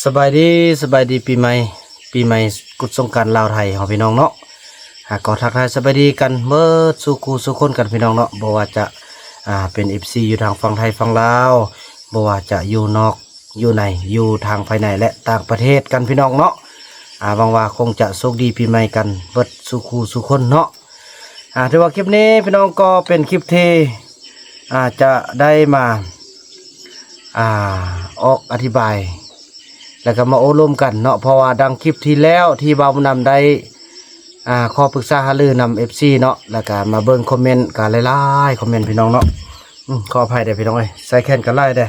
ສະບາຍດີ ສະບາຍດີປີໃໝ່ ປີໃໝ່ກຸດສົງການລາວໄທເຮົາພີ່ນ້ອງເນາະ. ອ່າ ກໍທັກທາຍສະບາຍດີກັນເບິດສູ່ຄູ່ສູ່ຄົນກັນພີ່ນ້ອງເນາະ, ບໍ່ວ່າຈະ ອ່າ ເປັນເອັຟຊີຢູ່ທາງຝັ່ງໄທຝັ່ງລາວ, ບໍ່ວ່າຈະຢູ່ນອກຢູ່ໃນ ຢູ່ທາງພາຍໃນ ແລະ ຕ່າງປະເທດກັນພີ່ນ້ອງເນາະ. ອ່າ ຫວັງວ່າຄົງຈະໂຊກດີປີໃໝ່ກັນເບິດສູ່ຄູ່ສູ່ຄົນເນາະ. ອ່າ ຖືວ່າຄລິບນີ້ພີ່ນ້ອງກໍເປັນຄລິບທີ່ ອ່າ ຈະໄດ້ມາ ອ່າ ອອກອະທິບາຍ ແລ້ວກໍມາໂອ້ລົມກັນເນາະ, ເພາະວ່າດັ່ງຄລິບທີ່ແລ້ວທີ່ບ່າວບຸນນຳໄດ້ ອ່າ ຂໍປຶກສາຫາລືນຳເອັຟຊີເນາະ, ແລ້ວກໍມາເບິ່ງຄອມເມັນກໍຫຼາຍໆຄອມເມັນພີ່ນ້ອງເນາະ. ອືມ ຂໍອະໄພເດີ້ພີ່ນ້ອງເອີຍ, ໃສ່ແຂນກໍຫຼາຍເດ້.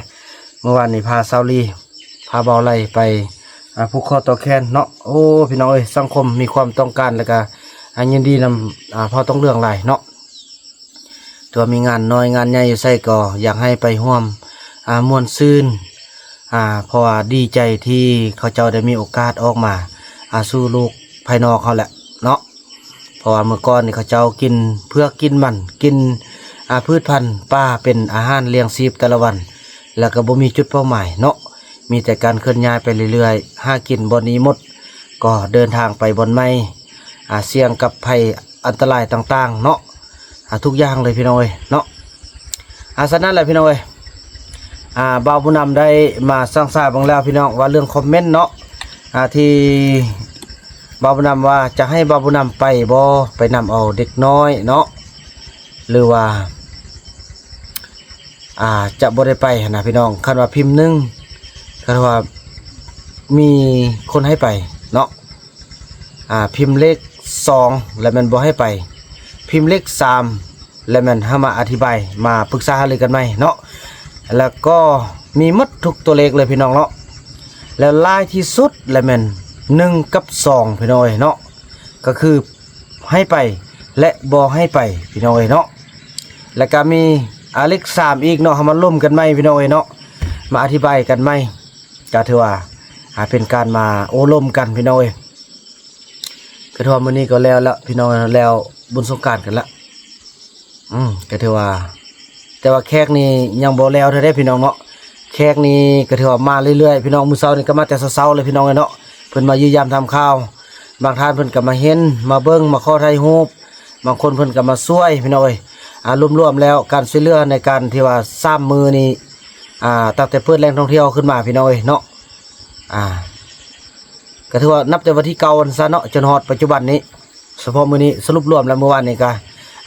ມື້ວານນີ້ພາສາວລີ ພາບ່າວໄຫຼໄປ ອ່າ ຜູກຄໍຕໍ່ແຂນເນາະ. ໂອ້ ພີ່ນ້ອງເອີຍ, ສັງຄົມມີຄວາມຕ້ອງການ ແລ້ວກໍ ອ່າ ຍິນດີນຳ ອ່າ ເຜົ່າຕົງເຫຼືອງຫຼາຍເນາະ. ຖືວ່າມີງານນ້ອຍງານໃຫຍ່ຢູ່ໃສກໍຢາກໃຫ້ໄປຮ່ວມ ອ່າ ມ່ວນຊື່ນ ອ່າ ເພາະວ່າດີໃຈທີ່ເຂົາເຈົ້າໄດ້ມີໂອກາດອອກມາ ອ່າ ສູ່ໂລກພາຍນອກເຮົາແຫຼະເນາະ. ເພາະວ່າເມື່ອກ່ອນນີ້ເຂົາເຈົ້າກິນເຜືອກກິນມັນ ກິນ ອ່າ ພືດພັນປ່າເປັນອາຫານລ້ຽງຊີບແຕ່ລະວັນ, ແລ້ວກໍບໍ່ມີຈຸດເປົ້າໝາຍເນາະ, ມີແຕ່ການເຄື່ອນຍ້າຍໄປເລື້ອຍໆ, ຫາກິນບ່ອນນີ້ໝົດ ກໍເດີນທາງໄປບ່ອນໃໝ່ ອ່າ ສ່ຽງກັບໄພອັນຕະລາຍຕ່າງໆເນາະ. ອ່າ ທຸກຢ່າງເລີຍພີ່ນ້ອງເອີຍເນາະ. ອ່າ ສະນັ້ນແຫຼະພີ່ນ້ອງເອີຍ, ອ່າ ບ່າວບຸນນຳໄດ້ມາສັງສາເບິ່ງແລ້ວພີ່ນ້ອງ ວ່າເລື່ອງຄອມເມັນເນາະ ອ່າ ທີ່ບ່າວບຸນນຳວ່າຈະໃຫ້ບ່າວບຸນນຳໄປບໍ່ ໄປນຳເອົາເດັກນ້ອຍເນາະ ຫຼືວ່າ ອ່າ ຈະບໍ່ໄດ້ໄປຫັ້ນນະພີ່ນ້ອງ. ຄັນວ່າພິມໜຶ່ງ ຄັນວ່າມີຄົນໃຫ້ໄປເນາະ, ອ່າ ພິມເລກສອງ ແລ້ວແມ່ນບໍ່ໃຫ້ໄປ, ພິມເລກສາມ ແລ້ວແມ່ນເຮົາມາອະທິບາຍ ມາປຶກສາຫາລືກັນໃໝ່ເນາະ. ແລ້ວກໍມີໝົດທຸກຕົວເລກເລີຍພີ່ນ້ອງເນາະ, ແລ້ວຫຼາຍທີ່ສຸດແລ້ວແມ່ນໜຶ່ງກັບສອງພີ່ນ້ອງເອີຍເນາະ, ກໍຄືໃຫ້ໄປ ແລະ ບໍ່ໃຫ້ໄປພີ່ນ້ອງເອີຍເນາະ. ແລ້ວກໍມີ ອ່າ ເລກສາມອີກເນາະ, ເຮົາມາລົມກັນໃໝ່ພີ່ນ້ອງເອີຍເນາະ, ມາອະທິບາຍກັນໃໝ່. ກໍຖືວ່າ ອ່າ ເປັນການມາໂອ້ລົມກັນພີ່ນ້ອງເອີຍ. ກໍຖືວ່າມື້ນີ້ກໍແລ້ວລະພີ່ນ້ອງ, ແລ້ວບຸນສົງການກັນລະ. ອືມ ກໍຖືວ່າ ແຕ່ວ່າແຂກນີ້ຍັງບໍ່ແລ້ວເທື່ອເດ້ພີ່ນ້ອງເນາະ, ແຂກນີ້ກໍຖືວ່າມາເລື້ອຍໆພີ່ນ້ອງ. ມື້ເຊົ້ານີ້ກໍມາແຕ່ເຊົ້າໆເລີຍພີ່ນ້ອງເອີຍເນາະ, ເພິ່ນມາຢ້ຽມຢາມຖາມຂ່າວ. ບາງທ່ານເພິ່ນກໍມາເຫັນ ມາເບິ່ງ ມາຂໍຖ່າຍຮູບ, ບາງຄົນເພິ່ນກໍມາຊ່ວຍພີ່ນ້ອງເອີຍ. ອ່າ ລວມໆແລ້ວ ການຊ່ວຍເຫຼືອໃນການທີ່ວ່າສາມມື້ນີ້ ອ່າ ຕັ້ງແຕ່ເປີດແຫຼ່ງທ່ອງທ່ຽວຂຶ້ນມາພີ່ນ້ອງເອີຍເນາະ, ອ່າ ກໍຖືວ່ານັບແຕ່ວັນທີເກົ້າຫັ້ນຊະເນາະ ຈົນຮອດປັດຈຸບັນນີ້, ສະເພາະມື້ນີ້ສະຫຼຸບລວມແລ້ວ ມື້ວານນີ້ກໍ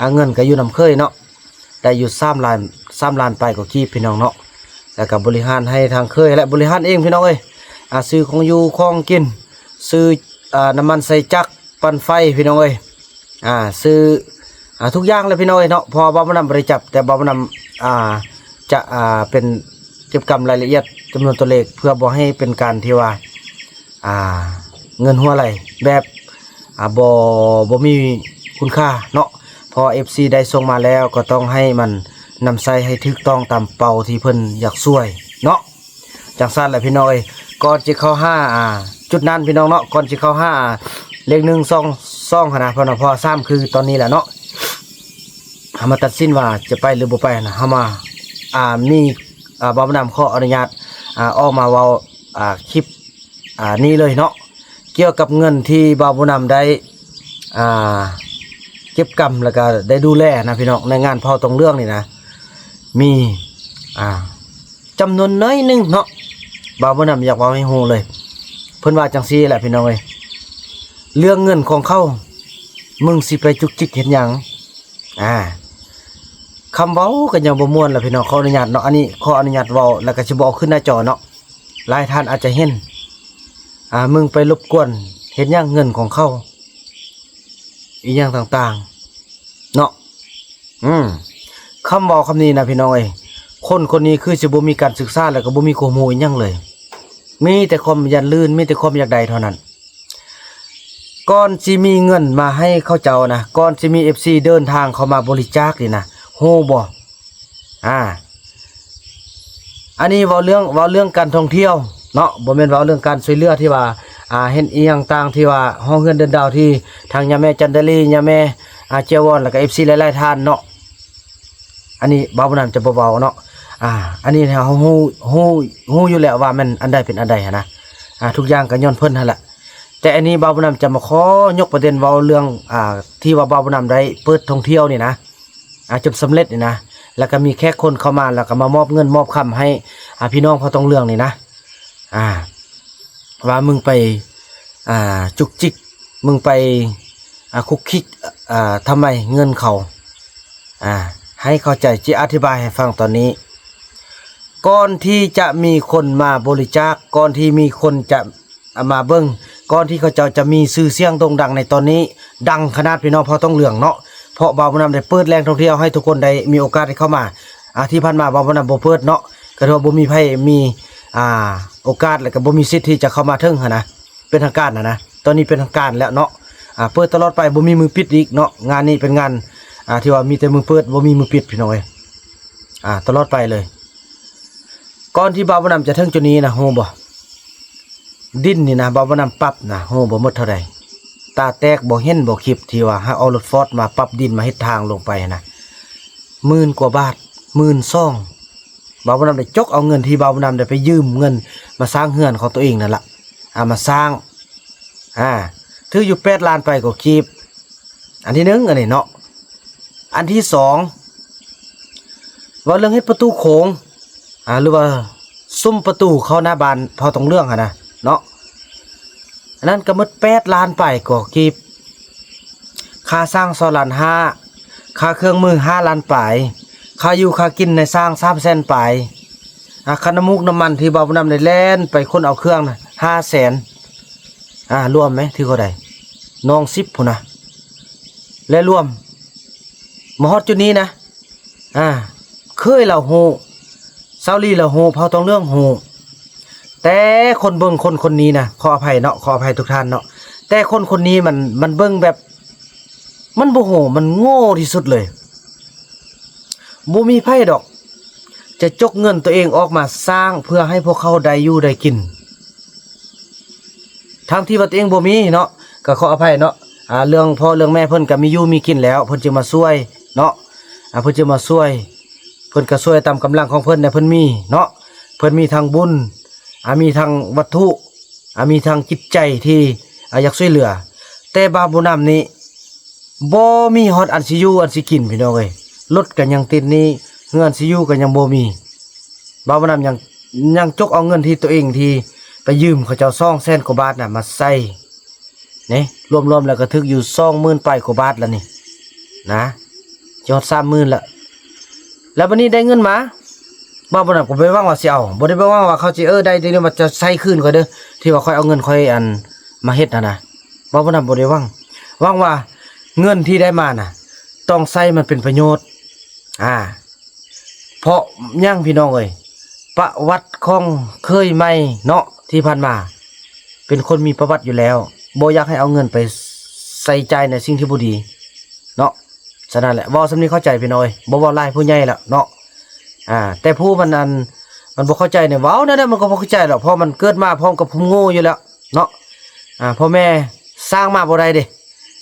ອ່າ ເງິນກໍຢູ່ນຳເຂີຍເນາະ, ໄດ້ຢູ່ສາມລ້ານ ສາມລ້ານປາຍກວ່າກີບພີ່ນ້ອງເນາະ. ແລ້ວກໍບໍລິຫານໃຫ້ທາງເຂີຍ ແລະ ບໍລິຫານເອງພີ່ນ້ອງເອີຍ, ອ່າ ຊື້ຂອງຢູ່ຂອງກິນ, ຊື້ ອ່າ ນ້ຳມັນໃສ່ຈັກປັ່ນໄຟພີ່ນ້ອງເອີຍ, ອ່າ ຊື້ ອ່າ ທຸກຢ່າງແຫຼະພີ່ນ້ອງເອີຍເນາະ. ເພາະວ່າບ່າວບຸນນຳບໍ່ໄດ້ຈັບ ແຕ່ບ່າວບຸນນຳ ອ່າ ຈະ ອ່າ ເປັນເກັບກຳລາຍລະອຽດຈຳນວນຕົວເລກ ເພື່ອບໍ່ໃຫ້ເປັນການທີ່ວ່າ ອ່າ ເງິນຮົ່ວໄຫຼແບບ ອ່າ ບໍ່ ບໍ່ມີຄຸນຄ່າເນາະ. ເພາະວ່າເອັຟຊີໄດ້ສົ່ງມາແລ້ວ ກໍຕ້ອງໃຫ້ມັນນຳໃຊ້ໃຫ້ຖືກຕ້ອງຕາມເປົ້າທີ່ເພິ່ນຢາກຊ່ວຍເນາະ. ຈັ່ງຊັ້ນແຫຼະພີ່ນ້ອງເອີຍ, ກ່ອນຊິເຂົ້າຫາ ອ່າ ຈຸດນັ້ນພີ່ນ້ອງເນາະ, ກ່ອນຊິເຂົ້າຫາເລກໜຶ່ງ ສອງ ສອງຫັ້ນນະ ເພາະວ່າ ເພາະວ່າສາມຄືຕອນນີ້ແຫຼະເນາະ, ເຮົາມາຕັດສິນວ່າຈະໄປຫຼືບໍ່ໄປຫັ້ນນະ. ເຮົາມາ ອ່າ ມີ ອ່າ ບ່າວບຸນນຳຂໍອະນຸຍາດ ອ່າ ອອກມາເວົ້າ ອ່າ ຄລິບ ອ່າ ນີ້ເລີຍເນາະ, ກ່ຽວກັບເງິນທີ່ບ່າວບຸນນຳໄດ້ ອ່າ ເກັບກຳ ແລ້ວກໍໄດ້ດູແລນະພີ່ນ້ອງ ໃນງານເຜົ່າຕົງເຫຼືອງນີ້ນະ ມີ ອ່າ ຈຳນວນໜ້ອຍໜຶ່ງເນາະ, ບ່າວບຸນນຳຢາກເວົ້າໃຫ້ຮູ້ເລີຍ. ເພິ່ນວ່າຈັ່ງຊີ້ແຫຼະພີ່ນ້ອງເອີຍ, ເລື່ອງເງິນຂອງເຂົາ ມຶງຊິໄປຈຸກຈິກເຮັດຫຍັງ? ອ່າ ຄຳເວົ້າກໍຍັງບໍ່ມ່ວນລະພີ່ນ້ອງ, ຂໍອະນຸຍາດເນາະ, ອັນນີ້ຂໍອະນຸຍາດເວົ້າ ແລ້ວກໍຊິບໍ່ເອົາຂຶ້ນໜ້າຈໍເນາະ, ຫຼາຍທ່ານອາດຈະເຫັນ. ອ່າ ມຶງໄປລົບກວນເຮັດຫຍັງເງິນຂອງເຂົາ ອີ່ຫຍັງຕ່າງໆເນາະ. ອືມ ຄຳເວົ້າຄຳນີ້ນະພີ່ນ້ອງເອີຍ, ຄົນຄົນນີ້ຄືຊິບໍ່ມີການສຶກສາ ແລ້ວກໍບໍ່ມີຄວາມຮູ້ອີ່ຫຍັງເລີຍ, ມີແຕ່ຄວາມຢາກລື່ນ ມີແຕ່ຄວາມຢາກໄດ້ເທົ່ານັ້ນ. ກ່ອນຊິມີເງິນມາໃຫ້ເຂົາເຈົ້ານະ, ກ່ອນຊິມີເອັຟຊີເດີນທາງເຂົ້າມາບໍລິຈາກນີ້ນະ, ຮູ້ບໍ່? ອ່າ ອັນນີ້ເວົ້າເລື່ອງ ເວົ້າເລື່ອງການທ່ອງທ່ຽວເນາະ, ບໍ່ແມ່ນເວົ້າເລື່ອງການຊ່ວຍເຫຼືອທີ່ວ່າ ອ່າ ເຮັດອີ່ຫຍັງຕ່າງທີ່ວ່າ ຫໍເຮືອນເດືອນດາວ ທີ່ທາງຍາແມ່ຈັນດາລີ ຍາແມ່ ອ່າ ເຈຍວອນ ແລ້ວກໍເອັຟຊີຫຼາຍໆທ່ານເນາະ. ອັນນີ້ບ່າວບຸນນຳຈະບໍ່ເວົ້າເນາະ, ອ່າ ອັນນີ້ເຮົາຮູ້ ຮູ້ ຮູ້ຢູ່ແລ້ວວ່າແມ່ນອັນໃດເປັນອັນໃດຫັ້ນນະ. ອ່າ ທຸກຢ່າງກໍຍ້ອນເພິ່ນຫັ້ນລະ. ແຕ່ອັນນີ້ບ່າວບຸນນຳຈະມາຂໍຍົກປະເດັນເວົ້າເລື່ອງ ອ່າ ທີ່ວ່າບ່າວບຸນນຳໄດ້ເປີດທ່ອງທ່ຽວນີ້ນະ ອ່າ ຈົນສຳເລັດນີ້ນະ ແລ້ວກໍມີແຂກຄົນເຂົ້າມາ ແລ້ວກໍມາມອບເງິນມອບຄຳໃຫ້ ອ່າ ພີ່ນ້ອງເຜົ່າຕອງເຫຼືອງນີ້ນະ ອ່າ ວ່າມຶງໄປ ອ່າ ຈຸກຈິກ ມຶງໄປ ອ່າ ຄຸກຄິກ ອ່າ ທຳໄມເງິນເຂົາ ອ່າ ໃຫ້ເຂົ້າໃຈ ຈະອະທິບາຍໃຫ້ຟັງຕອນນີ້. ກ່ອນທີ່ຈະມີຄົນມາບໍລິຈາກ ກ່ອນທີ່ມີຄົນຈະ ອ່າ ມາເບິ່ງ ກ່ອນທີ່ເຂົາເຈົ້າຈະມີຊື່ສຽງໂດ່ງດັງໃນຕອນນີ້ ດັງຂະໜາດພີ່ນ້ອງເຜົ່າຕອງເຫຼືອງເນາະ ເພາະບ່າວບຸນນຳໄດ້ເປີດແຫຼ່ງທ່ອງທ່ຽວໃຫ້ທຸກຄົນໄດ້ມີໂອກາດໄດ້ເຂົ້າມາ. ອ່າ ທີ່ຜ່ານມາບ່າວບຸນນຳບໍ່ເປີດເນາະ ກໍຖືວ່າບໍ່ມີໃຜມີ ອ່າ ໂອກາດ ແລ້ວກໍບໍ່ມີສິດທີ່ຈະເຂົ້າມາເຖິງຫັ້ນນະ ເປັນທາງການຫັ້ນນະ. ຕອນນີ້ເປັນທາງການແລ້ວເນາະ ອ່າ ເປີດຕະຫຼອດໄປ ບໍ່ມີມື້ປິດອີກເນາະ. ງານນີ້ເປັນງານ ອ່າ ທີ່ວ່າມີແຕ່ມື້ເປີດ ບໍ່ມີມື້ປິດ ພີ່ນ້ອງເອີຍ ອ່າ ຕະຫຼອດໄປເລີຍ. ກ່ອນທີ່ບ່າວບຸນນຳຈະເຖິງຈຸດນີ້ນະ ຮູ້ບໍ່? ດິນນີ້ນະ ບ່າວບຸນນຳປັບນະ ຮູ້ບໍ່ໝົດເທົ່າໃດ? ຕາແຕກບໍ່ເຫັນບໍ່ຄລິບ ທີ່ວ່າໃຫ້ເອົາລົດຟອດມາປັບດິນ ມາເຮັດທາງລົງໄປນະ ໝື່ນກວ່າບາດ ໝື່ນສອງ. ບ່າວບຸນນຳໄດ້ຈົກເອົາເງິນທີ່ບ່າວບຸນນຳໄດ້ໄປຢືມເງິນມາສ້າງເຮືອນຂອງຕົວເອງນັ້ນລະ ອ່າ ມາສ້າງ ອ່າ ຖືກຢູ່ແປດລ້ານປາຍກວ່າກີບ. ອັນທີໜຶ່ງ ອັນນີ້ເນາະ. ອັນທີສອງ ເວົ້າເລື່ອງເຮັດປະຕູໂຂງ ອ່າ ຫຼືວ່າ ຊຸມປະຕູເຂົ້າໜ້າບ້ານເຜົ່າຕອງເຫຼືອງຫັ້ນນະເນາະ ອັນນັ້ນກໍໝົດແປດລ້ານປາຍກວ່າກີບ. ຄ່າຊ່າງສອງລ້ານຫ້າ ຄ່າເຄື່ອງມືຫ້າລ້ານປາຍ ຄ່າຢູ່ຄ່າກິນໃນຊ່າງສາມແສນປາຍ. ອ່າ ຄ່ານ້ຳມູກນ້ຳມັນທີ່ບ່າວບຸນນຳໄດ້ແລ່ນໄປຂົນເອົາເຄື່ອງນະ ຫ້າແສນ. ອ່າ ລວມໄໝ? ຖືກເທົ່າໃດ? ນ້ອງສິບພຸ້ນນະ ແລະ ລວມ ມາຮອດຈຸດນີ້ນະ ອ່າ ເຄີຍລາວຮູ້ ຊາວລີລາວຮູ້ ເຜົ່າຕອງເຫຼືອງຮູ້. ແຕ່ຄົນເບິ່ງຄົນຄົນນີ້ນະ ຂໍອະໄພເນາະ ຂໍອະໄພທຸກທ່ານເນາະ ແຕ່ຄົນຄົນນີ້ມັນ ມັນເບິ່ງແບບ ມັນບໍ່ຮູ້ ມັນໂງ່ທີ່ສຸດເລີຍ. ບໍ່ມີໃຜດອກຈະຈົກເງິນຕົວເອງອອກມາສ້າງເພື່ອໃຫ້ພວກເຂົາໄດ້ຢູ່ໄດ້ກິນ ທັງທີ່ວ່າຕົວເອງບໍ່ມີເນາະ ກໍຂໍອະໄພເນາະ. ອ່າ ເລື່ອງພໍ່ເລື່ອງແມ່ເພິ່ນກໍມີຢູ່ມີກິນແລ້ວ ເພິ່ນຈຶ່ງມາຊ່ວຍເນາະ ອ່າ ເພິ່ນຈຶ່ງມາຊ່ວຍ ເພິ່ນກໍຊ່ວຍຕາມກຳລັງຂອງເພິ່ນແຫຼະ ເພິ່ນມີເນາະ ເພິ່ນມີທັງບຸນ ອ່າ ມີທັງວັດຖຸ ອ່າ ມີທັງຈິດໃຈທີ່ ອ່າ ຢາກຊ່ວຍເຫຼືອ. ແຕ່ບ່າວບຸນນຳນີ້ ບໍ່ມີຮອດອັນຊິຢູ່ອັນຊິກິນ ພີ່ນ້ອງເອີຍ ລົດກໍຍັງຕິດໜີ້ ເຮືອນຊິຢູ່ກໍຍັງບໍ່ມີ. ບ່າວບຸນນຳຍັງ ຍັງຈົກເອົາເງິນທີ່ຕົວເອງທີ່ໄປຢືມເຂົາເຈົ້າສອງແສນກວ່າບາດນະມາໃຊ້ ນີ້ ລວມໆແລ້ວກໍຖືກຢູ່ສອງໝື່ນປາຍກວ່າບາດແລ້ວນີ້ນະ ຈະຮອດສາມໝື່ນແລ້ວ. ແລ້ວບັດນີ້ໄດ້ເງິນມາ ບ່າວບຸນນຳກໍບໍ່ໄດ້ຫວັງວ່າຊິເອົາ ບໍ່ໄດ້ໄປຫວັງວ່າເຂົາຊິ ເອີ ໄດ້ ໄດ້ມາຈະໃຊ້ຄືນຂ້ອຍເດີ ທີ່ວ່າຂ້ອຍເອົາເງິນຂ້ອຍ ອັນ ມາເຮັດຫັ້ນນະ. ບ່າວບຸນນຳບໍ່ໄດ້ຫວັງ ຫວັງວ່າເງິນທີ່ໄດ້ມານະ ຕ້ອງໃຊ້ມັນເປັນປະໂຫຍດ ອ່າ ເພາະຫຍັງ ພີ່ນ້ອງເອີຍ? ປະຫວັດຂອງເຂີຍໃໝ່ເນາະ ທີ່ຜ່ານມາເປັນຄົນມີປະຫວັດຢູ່ແລ້ວ ບໍ່ຢາກໃຫ້ເອົາເງິນໄປໃຊ້ຈ່າຍໃນສິ່ງທີ່ບໍ່ດີເນາະ. ສະນັ້ນແຫຼະ ເວົ້າສ່ຳນີ້ເຂົ້າໃຈ ພີ່ນ້ອງເອີຍ ບໍ່ເວົ້າຫຼາຍ ຜູ້ໃຫຍ່ແລ້ວເນາະ. ອ່າ ແຕ່ຜູ້ມັນ ອັນ ມັນບໍ່ເຂົ້າໃຈນີ້ ເວົ້າແນວໃດມັນກໍບໍ່ເຂົ້າໃຈດອກ ເພາະມັນເກີດມາພ້ອມກັບຄວາມໂງ່ຢູ່ແລ້ວເນາະ. ອ່າ ພໍ່ແມ່ສ້າງມາບໍ່ໄດ້ເດ້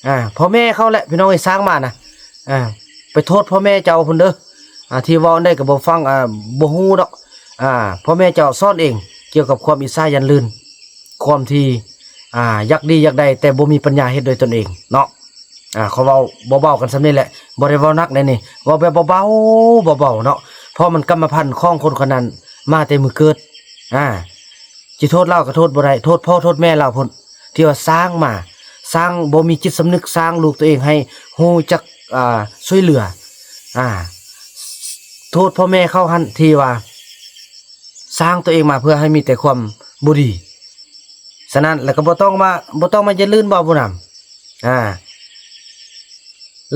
ອ່າ ພໍ່ແມ່ເຂົາແຫຼະ ພີ່ນ້ອງເອີຍ ສ້າງມານະ. ອ່າ ໄປໂທດພໍ່ແມ່ເຈົ້າພຸ້ນເດີ ອ່າ ທີ່ເວົ້າອັນໃດກໍບໍ່ຟັງ ອ່າ ບໍ່ຮູ້ດອກ. ອ່າ ພໍ່ແມ່ເຈົ້າສອນເອງ ກ່ຽວກັບຄວາມອິດສາຢ້ານລື່ນ ຄວາມທີ່ ອ່າ ຢາກດີຢາກໄດ້ ແຕ່ບໍ່ມີປັນຍາເຮັດດ້ວຍຕົນເອງເນາະ. ອ່າ ຂໍເວົ້າເບົາໆກັນສ່ຳນີ້ແຫຼະ ບໍ່ໄດ້ເວົ້າໜັກໃດນີ້ ເວົ້າແບບເບົາໆ ເບົາໆເນາະ ເພາະມັນກຳມະພັນຂອງຄົນຄົນນັ້ນມາແຕ່ມື້ເກີດ. ອ່າ ຊິໂທດລາວກໍໂທດບໍ່ໄດ້ ໂທດພໍ່ໂທດແມ່ລາວພຸ້ນ ທີ່ວ່າສ້າງມາ ສ້າງ ບໍ່ມີຈິດສຳນຶກ ສ້າງລູກຕົວເອງໃຫ້ຮູ້ຈັກ ອ່າ ຊ່ວຍເຫຼືອ. ອ່າ ໂທດພໍ່ແມ່ເຂົາຫັ້ນ ທີ່ວ່າສ້າງຕົວເອງມາເພື່ອໃຫ້ມີແຕ່ຄວາມບໍ່ດີ. ສະນັ້ນ ແລ້ວກໍບໍ່ຕ້ອງມາ ບໍ່ຕ້ອງມາຢ້ານລື່ນເວົ້າຜູ້ນຳ ອ່າ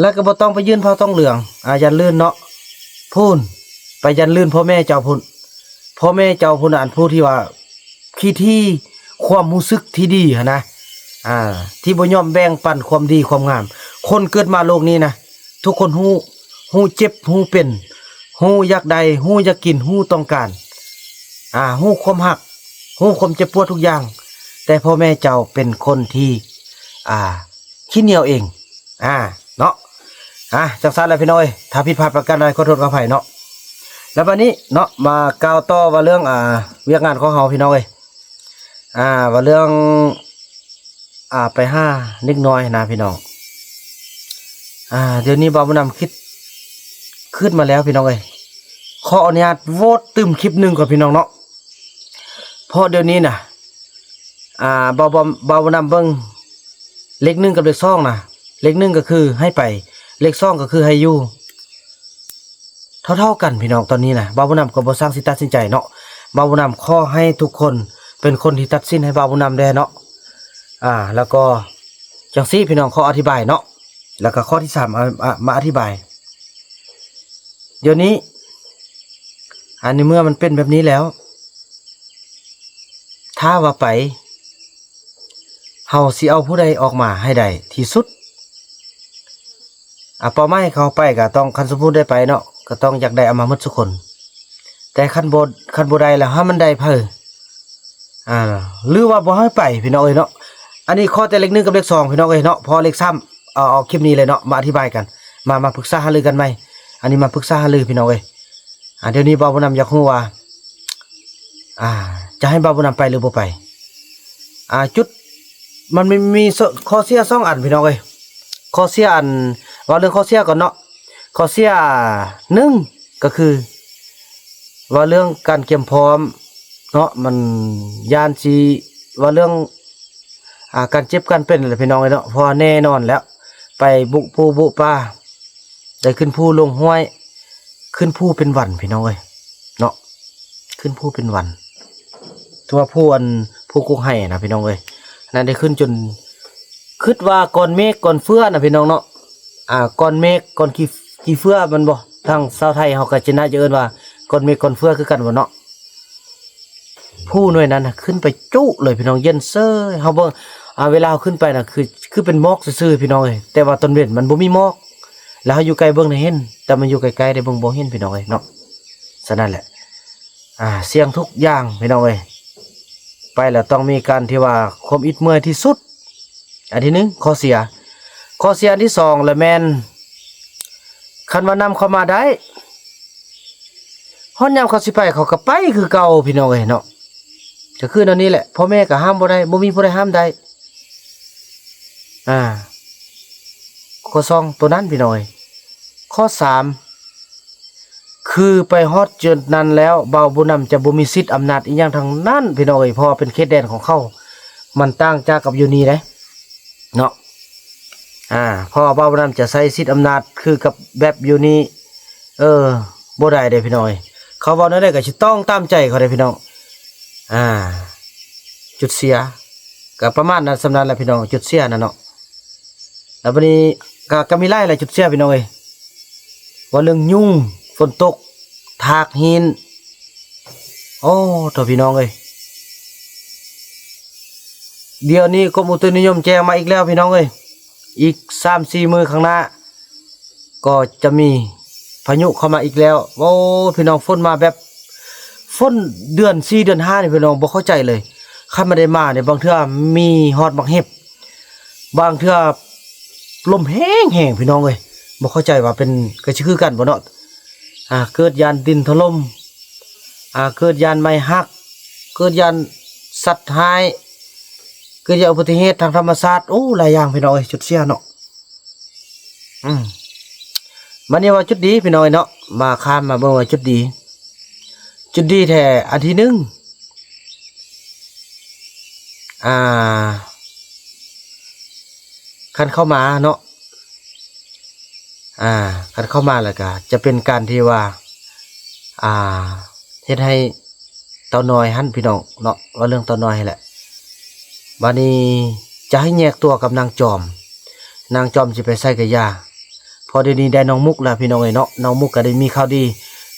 ແລ້ວກໍບໍ່ຕ້ອງໄປຢ້ານເຜົ່າຕອງເຫຼືອງ ອ່າ ຢ້ານລື່ນເນາະ ພຸ້ນ ໄປຢ້ານລື່ນພໍ່ແມ່ເຈົ້າພຸ້ນ ພໍ່ແມ່ເຈົ້າພຸ້ນ ອັນຜູ້ທີ່ວ່າຂີ້ຖີ່ ຄວາມຮູ້ສຶກທີ່ດີຫັ້ນນະ ອ່າ ທີ່ບໍ່ຍອມແບ່ງປັນຄວາມດີຄວາມງາມ. ຄົນເກີດມາໂລກນີ້ນະ ທຸກຄົນຮູ້ ຮູ້ເຈັບ ຮູ້ເປັນ ຮູ້ຢາກໄດ້ ຮູ້ຢາກກິນ ຮູ້ຕ້ອງການ ອ່າ ຮູ້ຄວາມຮັກ ຮູ້ຄວາມເຈັບປວດທຸກຢ່າງ ແຕ່ພໍ່ແມ່ເຈົ້າເປັນຄົນທີ່ ອ່າ ຂີ້ໜຽວເອງ ອ່າ ເນາະ. ອ່າ ຈັ່ງຊັ້ນແຫຼະພີ່ນ້ອງເອີຍ ຖ້າຜິດພາດປະການໃດຂໍໂທດຂໍອະໄພເນາະ. ແລ້ວບັດນີ້ເນາະ ມາກ່າວຕໍ່ວ່າເລື່ອງ ອ່າ ວຽກງານຂອງເຮົາພີ່ນ້ອງເອີຍ. ອ່າ ວ່າເລື່ອງ ອ່າ ໄປຫາເດັກນ້ອຍນະພີ່ນ້ອງ. ອ່າ ດຽວນີ້ບ່າວບຸນນຳຄິດ ຄຶດມາແລ້ວພີ່ນ້ອງເອີຍ. ຂໍອະນຸຍາດໂຫວດຕື່ມຄລິບໜຶ່ງກ່ອນພີ່ນ້ອງເນາະ. ເພາະດຽວນີ້ນະ ອ່າ ບ່າວ ບ່າວ ບ່າວບຸນນຳເບິ່ງ ເລກໜຶ່ງກັບເລກສອງນະ, ເລກໜຶ່ງກໍຄືໃຫ້ໄປ, ເລກສອງກໍຄືໃຫ້ຢູ່ ເທົ່າໆກັນພີ່ນ້ອງ. ຕອນນີ້ນະ ບ່າວບຸນນຳກໍບໍ່ຊ່າງຊິຕັດສິນໃຈເນາະ. ບ່າວບຸນນຳຂໍໃຫ້ທຸກຄົນເປັນຄົນທີ່ຕັດສິນໃຫ້ບ່າວບຸນນຳແດ່ເນາະ. ອ່າ ແລ້ວກໍຈັ່ງຊີ້ພີ່ນ້ອງ ຂໍອະທິບາຍເນາະ. ແລ້ວກໍຂໍ້ທີສາມ ມາ ມາອະທິບາຍ. ດຽວນີ້ ອັນໃນເມື່ອມັນເປັນແບບນີ້ແລ້ວ ຖ້າວ່າໄປ ເຮົາຊິເອົາຜູ້ໃດອອກມາໃຫ້ໄດ້ທີ່ສຸດ? ອ່າ ເປົ້າໝາຍເຂົາໄປກໍຕ້ອງ ຄັນສົມມຸດໄດ້ໄປເນາະ ກໍຕ້ອງຢາກໄດ້ເອົາມາໝົດທຸກຄົນ. ແຕ່ຄັນບໍ່ ຄັນບໍ່ໄດ້ແລ້ວ ໃຫ້ມັນໄດ້ໃຜ? ອ່າ ຫຼືວ່າບໍ່ໃຫ້ໄປພີ່ນ້ອງເອີຍເນາະ. ອັນນີ້ຂໍແຕ່ເລກໜຶ່ງກັບເລກສອງພີ່ນ້ອງເອີຍເນາະ. ພໍເລກສາມ ເອົາ ເອົາຄລິບນີ້ເລີຍເນາະ ມາອະທິບາຍກັນ ມາ ມາປຶກສາຫາລືກັນໃໝ່. ອັນນີ້ມາປຶກສາຫາລືພີ່ນ້ອງເອີຍ. ອ່າ ດຽວນີ້ບ່າວບຸນນຳຢາກຮູ້ວ່າ ອ່າ ຈະໃຫ້ບ່າວບຸນນຳໄປຫຼືບໍ່ໄປ? ອ່າ ຈຸດ ມັນມີ ມີ ຂໍ້ເສຍສອງອັນພີ່ນ້ອງເອີຍ. ຂໍ້ເສຍ ອັນ ເວົ້າເລື່ອງຂໍ້ເສຍກ່ອນເນາະ. ຂໍ້ເສຍໜຶ່ງກໍຄື ເວົ້າເລື່ອງການກຽມພ້ອມເນາະ ມັນຢ້ານຊິ ເວົ້າເລື່ອງ ອ່າ ການເຈັບການເປັນແຫຼະພີ່ນ້ອງເອີຍເນາະ. ເພາະວ່າແນ່ນອນແລ້ວ ໄປບຸພູບຸປ່າ ໄດ້ຂຶ້ນພູລົງຫ້ວຍ ຂຶ້ນພູເປັນວັນພີ່ນ້ອງເອີຍເນາະ. ຂຶ້ນພູເປັນວັນ ຖືວ່າພູ ອັນ ພູກົກໄຮ່ນະພີ່ນ້ອງເອີຍ. ນັ້ນໄດ້ຂຶ້ນຈົນ ຄິດວ່າກ້ອນເມກກ້ອນເຟືອນະພີ່ນ້ອງເນາະ. ອ່າ ກ້ອນເມກກ້ອນຂີ້ ຂີ້ເຟືອແມ່ນບໍ່? ທາງຊາວໄທເຮົາກໍຈະໜ້າຈະເອີ້ນວ່າກ້ອນເມກກ້ອນເຟືອຄືກັນບໍ່ເນາະ. ພູໜ່ວຍນັ້ນນະ ຂຶ້ນໄປຈຸເລີຍພີ່ນ້ອງ ເຢັນເຊີຍ. ເຮົາເບິ່ງ ອ່າ ເວລາເຮົາຂຶ້ນໄປນະ ຄື ຄືເປັນໝອກຊື່ໆພີ່ນ້ອງເອີຍ. ແຕ່ວ່າຕອນເວັນມັນບໍ່ມີໝອກ ແລ້ວເຮົາຢູ່ໃກ້ເບິ່ງນະເຫັນ ແຕ່ມັນຢູ່ໄກໆໄດ້ເບິ່ງບໍ່ເຫັນພີ່ນ້ອງເອີຍເນາະ. ສະນັ້ນແຫຼະ ອ່າ ສ່ຽງທຸກຢ່າງພີ່ນ້ອງເອີຍ. ໄປແລ້ວຕ້ອງມີການທີ່ວ່າຄວາມອິດເມື່ອຍທີ່ສຸດ. ອັນທີໜຶ່ງ ຂໍ້ເສຍ. ຂໍ້ເສຍອັນທີສອງລະແມ່ນ ຄັນວ່ານຳເຂົາມາໄດ້ ຮອດຍາມເຂົາຊິໄປ ເຂົາກໍໄປຄືເກົ່າພີ່ນ້ອງເອີຍເນາະ. ກໍຄືແນວນີ້ແຫຼະ ພໍ່ແມ່ກໍຫ້າມບໍ່ໄດ້ ບໍ່ມີຜູ້ໃດຫ້າມໄດ້. ອ່າ ຂໍ້ສອງໂຕນັ້ນພີ່ນ້ອງເອີຍ. ຂໍ້ສາມ ຄືໄປຮອດຈຸດນັ້ນແລ້ວ ບ່າວບຸນນຳຈະບໍ່ມີສິດອຳນາດອີ່ຫຍັງທັງນັ້ນພີ່ນ້ອງເອີຍ. ເພາະວ່າເປັນເຂດແດນຂອງເຂົາ ມັນຕ່າງຈາກກັບຢູ່ນີ້ເດ້ເນາະ. ອ່າ ເພາະວ່າບ່າວບຸນນຳຈະໃຊ້ສິດອຳນາດຄືກັບແບບຢູ່ນີ້ ເອີ ບໍ່ໄດ້ເດ້ພີ່ນ້ອງເອີຍ. ເຂົາເວົ້າແນວໃດກໍຊິຕ້ອງຕາມໃຈເຂົາເດ້ພີ່ນ້ອງ. ອ່າ ຈຸດເສຍ ກໍປະມານນັ້ນ ສ່ຳນັ້ນແຫຼະພີ່ນ້ອງ ຈຸດເສຍນັ້ນເນາະ. ແລ້ວບັດນີ້ກໍ ກໍມີຫຼາຍແຫຼະຈຸດເສຍພີ່ນ້ອງເອີຍ. ວ່າເລື່ອງຍຸງ ຝົນຕົກ ທາກຫີນ ໂອ້ ໂທ້ ພີ່ນ້ອງເອີຍ. ດຽວນີ້ກົມອຸຕຸນິຍົມແຈ້ງມາອີກແລ້ວພີ່ນ້ອງເອີຍ. ອີກສາມສີ່ມື້ຂ້າງໜ້າ ກໍຈະມີພາຍຸເຂົ້າມາອີກແລ້ວ. ໂອ້ ພີ່ນ້ອງ ຝົນມາແບບ ຝົນເດືອນສີ່ເດືອນຫ້ານີ້ພີ່ນ້ອງ ບໍ່ເຂົ້າໃຈເລີຍ. ຄັນມັນໄດ້ມານີ້ ບາງເທື່ອມີຮອດໝາກເຫັບ ບາງເທື່ອລົມແຮງໆ ພີ່ນ້ອງເອີຍ. ບໍ່ເຂົ້າໃຈວ່າເປັນ ກໍຊິຄືກັນບໍ່ເນາະ. ອ່າ ເກີດຢ້ານດິນຖະຫຼົ່ມ ອ່າ ເກີດຢ້ານໄມ້ຫັກ ເກີດຢ້ານສັດຮ້າຍ ເກີດຢ້ານອຸບັດຕິເຫດທາງທຳມະຊາດ. ໂອ້ ຫຼາຍຢ່າງພີ່ນ້ອງເອີຍ ຈຸດເສຍເນາະ. ອືມ ບັດນີ້ວ່າຈຸດດີພີ່ນ້ອງເນາະ ມາຂ້າມມາເບິ່ງວ່າຈຸດດີ ຈຸດດີແທ້ອັນທີໜຶ່ງ ອ່າ ຄັນເຂົ້າມາເນາະ ອ່າ ຄັນເຂົ້າມາແລ້ວກະຈະເປັນການທີ່ວ່າ ອ່າ ເຮັດໃຫ້ເຕົານ້ອຍຫັ້ນພີ່ນ້ອງເນາະ ເວົ້າເລື່ອງເຕົານ້ອຍຫັ້ນແຫຼະ. ບາດນີ້ຈະໃຫ້ແຍກຕົວກັບນາງຈອມ ນາງຈອມຊິໄປໃສກະຢ່າ ເພາະດຽວນີ້ໄດ້ນ້ອງມຸກແລ້ວພີ່ນ້ອງເອີຍເນາະ. ນ້ອງມຸກກະໄດ້ມີຂ່າວດີ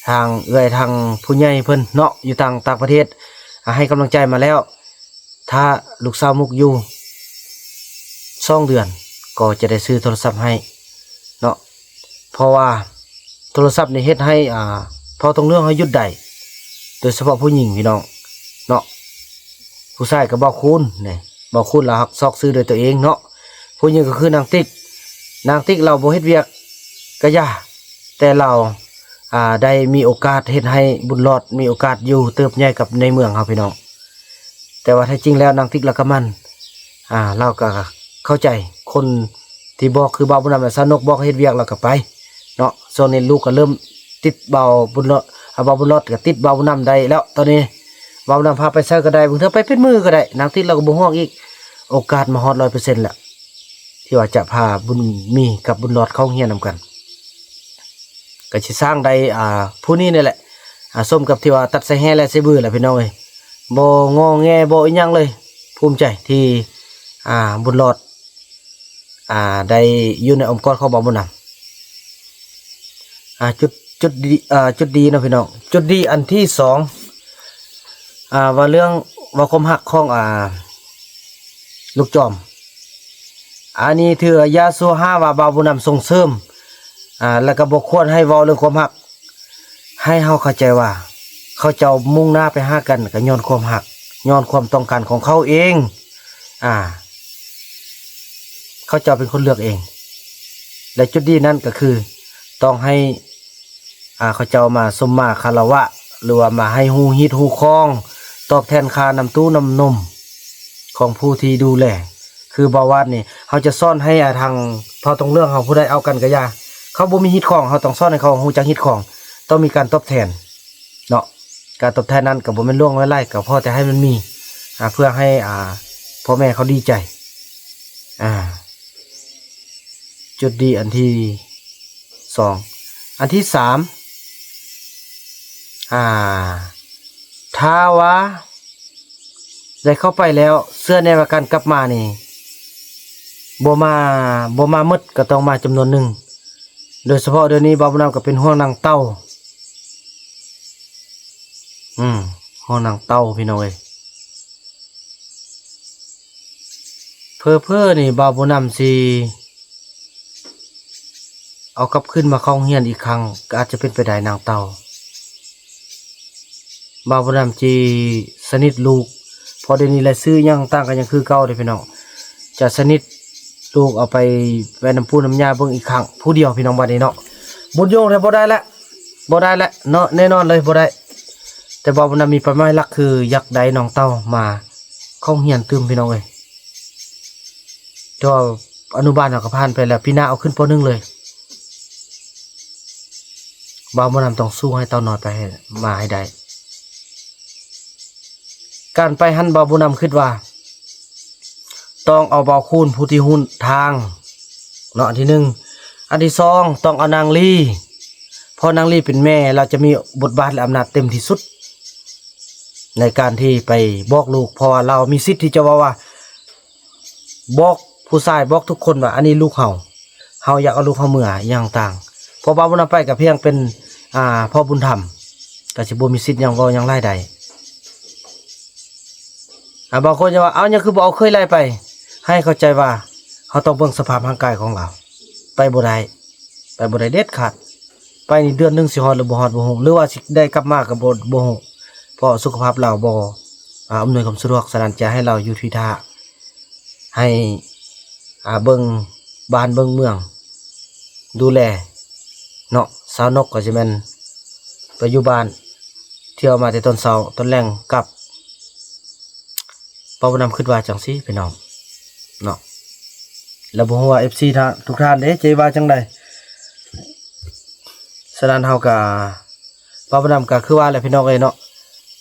ທາງເອື້ອຍທາງຜູ້ໃຫຍ່ເພິ່ນເນາະ ຢູ່ຕ່າງ ຕ່າງປະເທດ ອ່າ ໃຫ້ກຳລັງໃຈມາແລ້ວ. ຖ້າລູກສາວມຸກຢູ່ສອງເດືອນ ກໍຈະໄດ້ຊື້ໂທລະສັບໃຫ້ເນາະ. ເພາະວ່າໂທລະສັບນີ້ເຮັດໃຫ້ ອ່າ ເວົ້າຕົງເລື່ອງໃຫ້ຢຸດໄດ້ ໂດຍສະເພາະຜູ້ຍິງພີ່ນ້ອງເນາະ. ຜູ້ຊາຍກໍເວົ້າຄູນນີ້ ເວົ້າຄູນລະຮັກຊອກຊື້ໂດຍຕົວເອງເນາະ. ຜູ້ຍິງກໍຄືນາງຕິກ ນາງຕິກລາວບໍ່ເຮັດວຽກກະຢ່າ ແຕ່ລາວ ອ່າ ໄດ້ມີໂອກາດເຮັດໃຫ້ບຸນຫຼອດມີໂອກາດຢູ່ເຕີບໃຫຍ່ກັບໃນເມືອງເຮົາພີ່ນ້ອງ. ແຕ່ວ່າແທ້ຈິງແລ້ວນາງຕິກລາວກະໝັ່ນ ອ່າ ລາວກະເຂົ້າໃຈ ຄົນທີ່ບອກຄືບ່າວບຸນນຳ ແລະ ສາວນົກບອກໃຫ້ເຮັດວຽກລາວກະໄປເນາະ. ຊ່ວງນີ້ລູກກະເລີ່ມຕິດບ່າວບຸນລອດ ອ່າ ບ່າວບຸນລອດກະຕິດບ່າວບຸນນຳໄດ້ແລ້ວຕອນນີ້. ບ່າວບຸນນຳພາໄປໃສກະໄດ້ ບາງເທື່ອໄປເປັນມື້ກະໄດ້. ນາງຕິກລາວກະບໍ່ຫ່ວງອີກ ໂອກາດມາຮອດຮ້ອຍເປີເຊັນແລ້ວ ທີ່ວ່າຈະພາບຸນມີກັບບຸນລອດເຂົ້າໂຮງຮຽນນຳກັນ. ກະຊິສ້າງໄດ້ ອ່າ ຜູ້ນີ້ນີ້ແຫຼະ ອ່າ ສົມກັບທີ່ວ່າຕັດໃສ່ແຮ່ແລະໃສ່ບືແຫຼະພີ່ນ້ອງເອີຍ. ບໍ່ງໍແງ ບໍ່ອີ່ຫຍັງເລີຍ. ພູມໃຈທີ່ ອ່າ ບຸນລອດ ອ່າ ໄດ້ຢູ່ໃນອ້ອມກອດຂອງບ່າວບຸນນຳ. ອ່າ ຈຸດ ຈຸດດີ ອ່າ ຈຸດດີເນາະພີ່ນ້ອງ. ຈຸດດີອັນທີສອງ ອ່າ ວ່າເລື່ອງ ວ່າຄວາມຮັກຂອງ ອ່າ ລູກຈອມ. ອັນນີ້ຖືວ່າຢ່າສູ່ຫາວ່າບ່າວບຸນນຳສົ່ງເສີມ ອ່າ ແລ້ວກະບໍ່ຄວນໃຫ້ເວົ້າເລື່ອງຄວາມຮັກ. ໃຫ້ເຮົາເຂົ້າໃຈວ່າ ເຂົາເຈົ້າມຸ່ງໜ້າໄປຫາກັນກະຍ້ອນຄວາມຮັກ ຍ້ອນຄວາມຕ້ອງການຂອງເຂົາເອງ. ອ່າ ເຂົາເຈົ້າເປັນຄົນເລືອກເອງ ແລະ ຈຸດດີນັ້ນກະຄືຕ້ອງໃຫ້ ອ່າ ເຂົາເຈົ້າມາຊົມມາຄາລະວະ ຫຼືວ່າມາໃຫ້ຮູ້ຮີດຮູ້ຄອງ ຕອບແທນຄ່ານ້ຳຕູ້ນ້ຳນົມຂອງຜູ້ທີ່ດູແລ. ຄືບ່າວວາດນີ້ ເຮົາຈະສອນໃຫ້ ອ່າ ທາງເຜົ່າຕົງເຫຼືອງເຮົາ ຜູ້ໃດເອົາກັນກະຢ່າ ເຂົາບໍ່ມີຮີດຄອງ ເຮົາຕ້ອງສອນໃຫ້ເຂົາຮູ້ຈັກຮີດຄອງ ຕ້ອງມີການຕອບແທນເນາະ. ການຕອບແທນນັ້ນກະບໍ່ແມ່ນຫຼວງຫຼາຍ ກະພໍແຕ່ໃຫ້ມັນມີ ອ່າ ເພື່ອໃຫ້ ອ່າ ພໍ່ແມ່ເຂົາດີໃຈ. ອ່າ ຈຸດດີອັນທີສອງ. ອັນທີສາມ ອ່າ ຖ້າວ່າໄດ້ເຂົ້າໄປແລ້ວ ເຊື່ອແນ່ວ່າການກັບມານີ້ ບໍ່ມາ ບໍ່ມາໝົດ ກະຕ້ອງມາຈຳນວນໜຶ່ງ. ໂດຍສະເພາະດຽວນີ້ບ່າວບຸນນຳກະເປັນຫ່ວງນາງເຕົ້າ ອືມ ຫ່ວງນາງເຕົ້າພີ່ນ້ອງເອີຍ. ເຜີໆນີ້ບ່າວບຸນນຳຊິເອົາກັບຄືນມາເຂົ້າໂຮງຮຽນອີກຄັ້ງ ກະອາດຈະເປັນໄປໄດ້ນາງເຕົ້າ. ບ່າວບຸນນຳຊິສະໜິດລູກ ເພາະດຽວນີ້ລາຍຊື່ຫຍັງຕ່າງກະຍັງຄືເກົ່າເດ້ພີ່ນ້ອງ. ຈະສະໜິດລູກເອົາໄປໄວ້ນຳປູ່ນຳຍ່າເບິ່ງອີກຄັ້ງ ຜູ້ດຽວພີ່ນ້ອງ ບາດນີ້ເນາະ. ບຸນໂຍງແທ້ບໍ່ໄດ້ແລ້ວ ບໍ່ໄດ້ແລ້ວເນາະ ແນ່ນອນເລີຍບໍ່ໄດ້. ແຕ່ວ່າບຸນນຳມີເປົ້າໝາຍຫຼັກຄືຢາກໄດ້ນ້ອງເຕົ້າມາເຂົ້າໂຮງຮຽນຕື່ມພີ່ນ້ອງເອີຍ. ແຕ່ວ່າອະນຸບານເຮົາກະຜ່ານໄປແລ້ວ ປີໜ້າເອົາຂຶ້ນ ປໍໜຶ່ງ ເລີຍ. ບ່າວບຸນນຳຕ້ອງສູ້ໃຫ້ເຕົ້ານ້ອຍໄປໃຫ້ ມາໃຫ້ໄດ້. ການໄປຫັ້ນບ່າວບຸນນຳຄິດວ່າ ຕ້ອງເອົາບ່າວຄູນຜູ້ທີ່ຮູ້ທາງເນາະ ອັນທີໜຶ່ງ. ອັນທີສອງ ຕ້ອງເອົານາງລີ ເພາະນາງລີເປັນແມ່ ລາວຈະມີບົດບາດ ແລະ ອຳນາດເຕັມທີ່ສຸດ ໃນການທີ່ໄປບອກລູກ ເພາະວ່າລາວມີສິດທີ່ຈະເວົ້າວ່າ ບອກຜູ້ຊາຍ ບອກທຸກຄົນວ່າ ອັນນີ້ລູກເຮົາ ເຮົາຢາກເອົາລູກເຮົາເມືອ ອີ່ຫຍັງຕ່າງ. ເພາະວ່າບໍ່ນຳໄປກະພຽງເປັນ ອ່າ ພໍ່ບຸນທຳ ກະຊິບໍ່ມີສິດຫຍັງເວົ້າຫຍັງຫຼາຍໃດ. ອ່າ ບາງຄົນຈະວ່າ ເອົ້າ ຫຍັງຄືບໍ່ເອົາເຂີຍຫຼາຍໄປ? ໃຫ້ເຂົ້າໃຈວ່າ ເຮົາຕ້ອງເບິ່ງສະພາບຮ່າງກາຍຂອງລາວ. ໄປບໍ່ໄດ້ ໄປບໍ່ໄດ້ເດັດຂາດ. ໄປນີ້ເດືອນໜຶ່ງຊິຮອດຫຼືບໍ່ຮອດບໍ່ຮູ້ ຫຼືວ່າຊິໄດ້ກັບມາກະບໍ່ ບໍ່ຮູ້ ເພາະສຸຂະພາບລາວບໍ່ ອ່າ ອຳນວຍຄວາມສະດວກ. ສະນັ້ນຈະໃຫ້ລາວຢູ່ທີ່ທ່າ ໃຫ້ ອ່າ ເບິ່ງບ້ານເບິ່ງເມືອງ ດູແລເນາະ. ສາວນົກກະຊິແມ່ນໄປຢູ່ບ້ານ ທ່ຽວມາແຕ່ຕອນເຊົ້າ ຕອນແລງກັບ. ເວົ້ານຳຄິດວ່າຈັ່ງຊີ້ພີ່ນ້ອງເນາະ ແລ້ວບໍ່ຮູ້ວ່າເອັຟຊີ ທ່ານ ທຸກທ່ານເດ້ ຈະວ່າຈັ່ງໃດ. ສະນັ້ນເຮົາກະ ເວົ້ານຳກະຄືວ່າແຫຼະພີ່ນ້ອງເອີຍເນາະ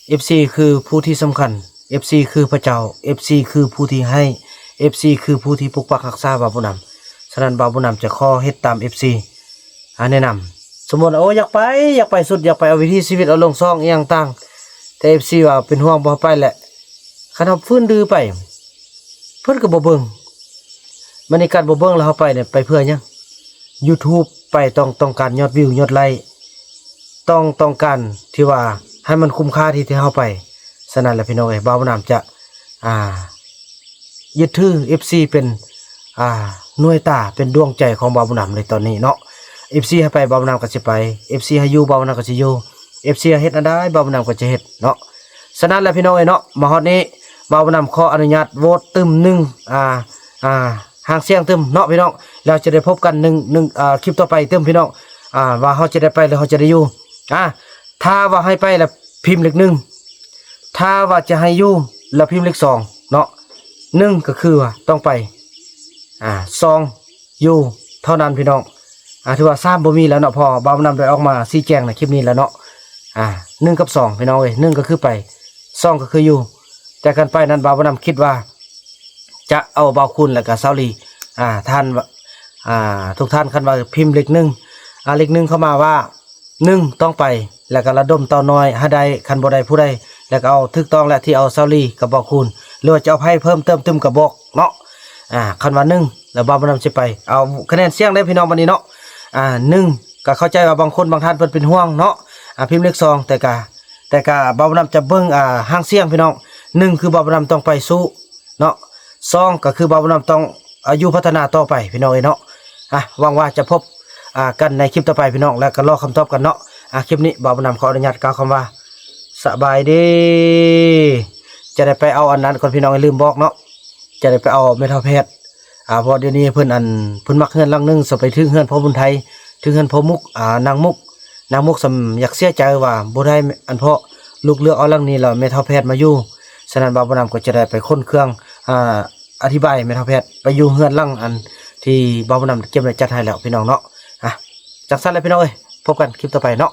ເອັຟຊີ ຄືຜູ້ທີ່ສຳຄັນ ເອັຟຊີ ຄືພະເຈົ້າ ເອັຟຊີ ຄືຜູ້ທີ່ໃຫ້ ເອັຟຊີ ຄືຜູ້ທີ່ປົກປັກຮັກສາເວົ້ານຳ. ສະນັ້ນເວົ້ານຳຈະຂໍເຮັດຕາມເອັຟຊີ ອ່າ ແນະນຳ. ສົມມຸດວ່າ ໂອ້ ຢາກໄປ ຢາກໄປສຸດ ຢາກໄປເອົາວິຖີຊີວິດ ເອົາລົງຊ່ອງອີ່ຫຍັງຕ່າງ ແຕ່ເອັຟຊີວ່າເປັນຫ່ວງບໍ່ໃຫ້ໄປແຫຼະ. ຄັນເຮົາຟື້ນດື້ໄປ ເພິ່ນກະບໍ່ເບິ່ງ. ບັດນີ້ການບໍ່ເບິ່ງແລ້ວເຮົາໄປນີ້ ໄປເພື່ອຫຍັງ? ຢູທູບໄປຕ້ອງ ຕ້ອງການຍອດວິວຍອດໄລ້ ຕ້ອງ ຕ້ອງການທີ່ວ່າໃຫ້ມັນຄຸ້ມຄ່າທີ່ ທີ່ເຮົາໄປ. ສະນັ້ນແຫຼະພີ່ນ້ອງເອີຍ ບ່າວນຳຈະ ອ່າ ຍຶດຖືເອັຟຊີເປັນ ອ່າ ໜ່ວຍຕາ ເປັນດວງໃຈຂອງບ່າວບຸນນຳໃນຕອນນີ້ເນາະ. ເອັຟຊີໃຫ້ໄປ ບ່າວບຸນນຳກະຊິໄປ ເອັຟຊີໃຫ້ຢູ່ ບ່າວບຸນນຳກະຊິຢູ່ ເອັຟຊີໃຫ້ເຮັດອັນໃດ ບ່າວບຸນນຳກະຈະເຮັດເນາະ. ສະນັ້ນແຫຼະພີ່ນ້ອງເອີຍເນາະ ມາຮອດນີ້ ບ່າວບຸນນຳຂໍອະນຸຍາດໂຫວດຕື່ມໜຶ່ງ ອ່າ ອ່າ ຫາງສຽງຕື່ມເນາະພີ່ນ້ອງ. ແລ້ວຈະໄດ້ພົບກັນໜຶ່ງ ໜຶ່ງ ອ່າ ຄລິບຕໍ່ໄປຕື່ມພີ່ນ້ອງ ອ່າ ວ່າເຮົາຈະໄດ້ໄປ ຫຼືເຮົາຈະໄດ້ຢູ່. ອ່າ ຖ້າວ່າໃຫ້ໄປລະພິມເລກໜຶ່ງ ຖ້າວ່າຈະໃຫ້ຢູ່ ແລ້ວພິມເລກສອງເນາະ ໜຶ່ງກໍຄືວ່າຕ້ອງໄປ ອ່າ ສອງຢູ່ເທົ່ານັ້ນພີ່ນ້ອງ. ອ່າ ຖືວ່າສາມບໍ່ມີແລ້ວເນາະ ເພາະວ່າບ່າວບຸນນຳໄດ້ອອກມາຊີ້ແຈງໃນຄລິບນີ້ແລ້ວເນາະ. ອ່າ ໜຶ່ງກັບສອງພີ່ນ້ອງເອີຍ ໜຶ່ງກໍຄືໄປ ສອງກໍຄືຢູ່ ແຕ່ການໄປນັ້ນບ່າວບຸນນຳຄິດວ່າ ຈະເອົາບ່າວຄູນ ແລ້ວກໍສາວລີ ອ່າ ທ່ານ ອ່າ ທຸກທ່ານ ຄັນວ່າພິມເລກໜຶ່ງ ອ່າ ເລກໜຶ່ງເຂົ້າມາວ່າ ໜຶ່ງຕ້ອງໄປ ແລ້ວກໍລະດົມເຕົ້ານ້ອຍໃຫ້ໄດ້ ຄັນບໍ່ໄດ້ຜູ້ໃດ ແລ້ວກໍເອົາຖືກຕ້ອງແຫຼະ ທີ່ເອົາສາວລີກັບບ່າວຄູນ ຫຼືວ່າຈະເອົາໃຜເພີ່ມເຕີມຕື່ມກໍບອກເນາະ. ອ່າ ຄັນວ່າໜຶ່ງ ແລ້ວບ່າວບຸນນຳຊິໄປເອົາຄະແນນສຽງເດ້ພີ່ນ້ອງ ບັດນີ້ເນາະ. ອ່າ ໜຶ່ງ ກໍເຂົ້າໃຈວ່າບາງຄົນບາງທ່ານເພິ່ນເປັນຫ່ວງເນາະ ອ່າ ພິມເລກສອງ ແຕ່ກະ ແຕ່ກະບ່າວບຸນນຳຈະເບິ່ງ ອ່າ ຫາງສຽງພີ່ນ້ອງ. ໜຶ່ງ ຄືບ່າວບຸນນຳຕ້ອງໄປສູ້ເນາະ ສອງ ກໍຄືບ່າວບຸນນຳຕ້ອງ ອາ ຢູ່ພັດທະນາຕໍ່ໄປພີ່ນ້ອງເອີຍເນາະ. ອ່ະ ຫວັງວ່າຈະພົບ ອ່າ ກັນໃນຄລິບຕໍ່ໄປພີ່ນ້ອງ ແລ້ວກໍລໍຄຳຕອບກັນເນາະ. ອ່ະ ຄລິບນີ້ບ່າວບຸນນຳຂໍອະນຸຍາດກ່າວຄຳວ່າ ສະບາຍດີ. ຈະໄດ້ໄປເອົາອັນນັ້ນກ່ອນພີ່ນ້ອງ ລືມບອກເນາະ ຈະໄດ້ໄປເອົາແມ່ເຖົ້າແພດ ອ່າ ເພາະດຽວນີ້ເພິ່ນ ອັນ ເພິ່ນມັກເຮືອນຫຼັງໜຶ່ງ ສະໄປຖືກເຮືອນພໍ່ບຸນໄທ ຖືກເຮືອນພໍ່ມຸກ ອ່າ ນາງມຸກ ນາງມຸກສ່ຳຢາກເສຍໃຈວ່າບໍ່ໄດ້ ອັນ ເພາະລູກເລືອກເອົາຫຼັງນີ້ ແລ້ວແມ່ເຖົ້າແພດມາຢູ່. ສະນັ້ນບ່າວບຸນນຳກໍຈະໄດ້ໄປຂົນເຄື່ອງ ອ່າ ອະທິບາຍແມ່ເຖົ້າແພດໄປຢູ່ເຮືອນຫຼັງ ອັນ ທີ່ບ່າວບຸນນຳເກັບໄວ້ຈັດໃຫ້ແລ້ວພີ່ນ້ອງເນາະ. ອ່ະ ຈັ່ງຊັ້ນແຫຼະພີ່ນ້ອງເອີຍ ພົບກັນຄລິບຕໍ່ໄປເນາະ.